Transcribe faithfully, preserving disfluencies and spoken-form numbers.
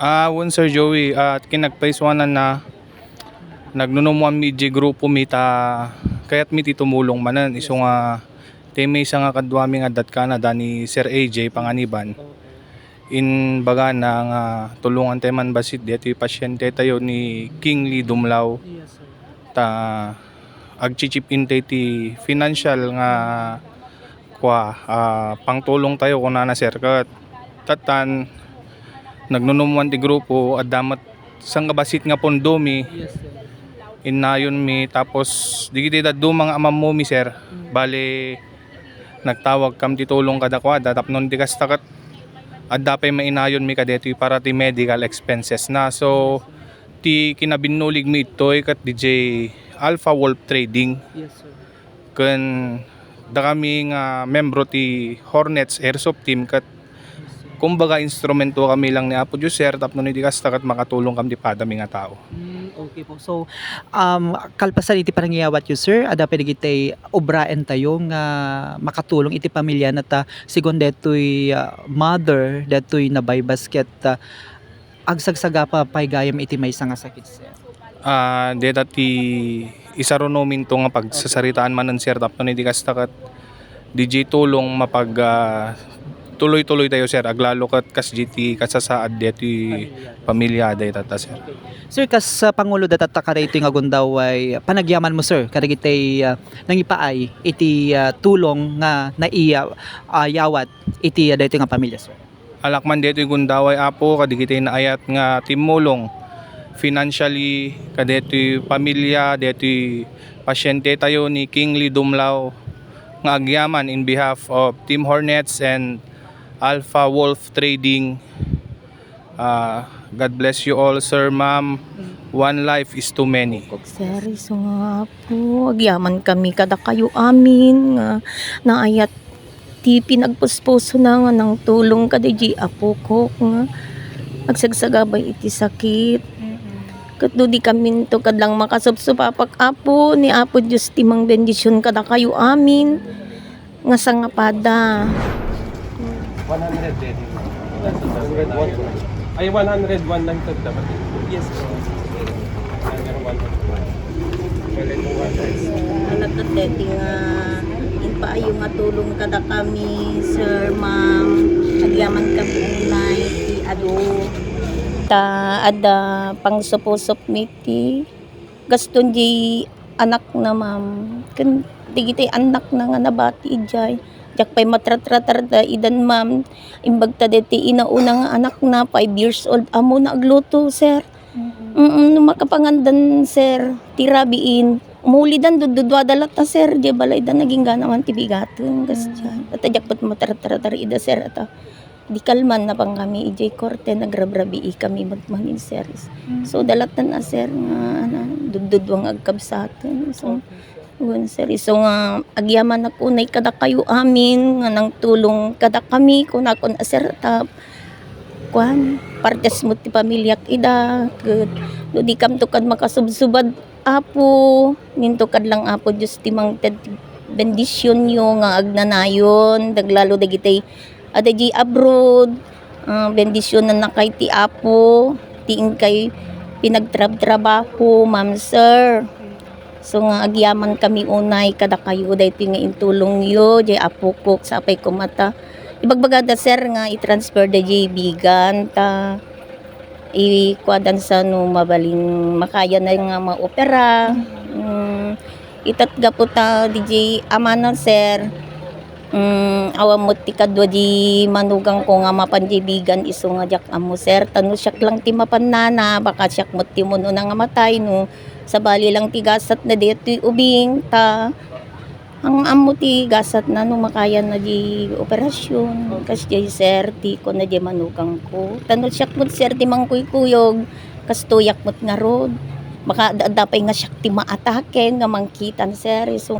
Ah, wen, Sir Joey, ah, kinagpaisuanan na, nagnunumwan mi idiay grupo mi ta kayat mi ti tumulong manen. Isu nga ti maysa nga kaduami nga adda Canada ni Sir A J Panganiban. Imbagana nga tulongan tayo man bassit daytoy pasyente tayo ni King Lee Dumlao. Yes, sir. Ta agchi-chip in tayo ti financial nga kua, ah, pangtulong tayo kunana, sir, ket tattan nagnunumwan ti grupo, adda met sangkabassit nga pondo mi. Yes, sir. Innayon mi, tapos digiti dadduma nga amammo mi, sir. Mm. Bale, nagtawag kam ti tulong kadakuada tapno di kasta ket adda pay mainayon mi kadaytoy para ti medical expenses na. So, ti kinabinnulig mi ditoy ket D J Alpha Wolf Trading. Yes, sir. Ken dakami nga membro ti Hornets Airsoft Team ket kumbaga instrumento kami lang ni Apo Dios, sir, tapno iti kasta ket makatulong kam ti padami nga tao. Mm, okay po. So, um, kalpasan iti panangiyawatyo, sir, adda pay dagiti obraentayo nga makatulong iti pamiliana ta, segun daytoy, ah, mother, daytoy nabaybas ket, ah, agsagsagapa pay gayam iti maysa nga sakit, sir? Ah, dayta ti isarunominto nga pagsasaritaan manen, sir, tapno iti kasta ket D J tulong mapag, ah, tuloy-tuloy tayo, sir, aglalo ket kasdi ti kasasaad daytoy pamilya dayta, sir. Sir, kas, ah, panguloda tatta kadaytoy nga gundaway panagyamanmo, sir, kadagiti, ah, nangipaay iti, ah, tulong nga naiya-, ah, yawat iti, ah, daytoy nga pamilya, sir? Alak man daytoy gundaway, Apo, kadagiti naayat nga timmulong financially kadaytoy pamilya, daytoy pasyente tayo ni King Lee Dumlao nga agyaman in behalf of Team Hornets and Alpha Wolf Trading. Ah, God bless you all, sir, ma'am. One life is too many. Sir, isu nga po, agyaman kami kadakayo amin nga naayat ti pinagpuspusona nga nangtulong kadaydi apok nga agsagsagaba iti sakit. Mm-mm. Ket no di kaminto kadlang makasupsupapak, Apo, ni Apo Dios ti mangbendision kadakayo amin nga sangapada. One hundred ready. Ay, one hundred one lang to dapat. Yes, sir. Number one. Alagad deti nga impaayo nga tulong kadakami, sir, ma'am. Agyaman kami unay ti adu. Ta adda pangsupusup mi ti gaston di anakna, ma'am. Ken dagiti annakna nga nabati idiay. Diak pay matratratar ta idan, ma'am. Imbag ta deti inauna nga anakna, five years old, ammona agluto, sir. Mm-mm. Mm, no makapangandan, sir, ti rabiin, umulidan, dudduduada latta, sir, diay balayda, nagingga naman ti bigaten, kas Mm. diay. At diak pay matratratar ida, sir, at, ah, di kalman na pang kami, idiay korte, nagrabrabii kami magmanin, sir. Mm. So, dalatan na, sir, nga, ano, dudduduang agkabsaten. So, Okay. Wen, sir, isu nga agyamanak unay kadakayo amin nga nangtulong kadakami, kunakon a, sir, ta, kuan, partes met ti pamiliak ida, ket no dikamto kad makasubsubad, Apo, ninto kad lang, Apo Dios, ti mangted bendisionyo nga agnanayon, daglalo dagiti adda di abroad, ah, bendisionannakay ti Apo, ti inkay pinagtrabtrabaho, ma'am, sir. So nga agyaman kami unay kadakayo, daytoy nga intulongyo, jay apokok, sapay koma ta ibagbagada, sir, nga i-transfer da jay bigan, ta ikuadan sa no mabalin makaya na nga maopera. Mm, itat gapu ta, di jay amana, sir. Mm, awan met ti kadua di manugangko nga mapan di bigan isu nga diak ammo, sir. Ta no siak lang ti mapan nana, baka siak met ti munona nga matay, no. Sabali lang ti gasat na daytoy ubing, ta ang ammo ti gasat na no makaya na di operasyon. Kas jay, sir, ti kuna di manugangko. Ta no siak met, sir, ti mangkuykuyog, kastoyak met ngarud. Maka da, da pay nga siak ti maatake nga mangkitan, sir. So,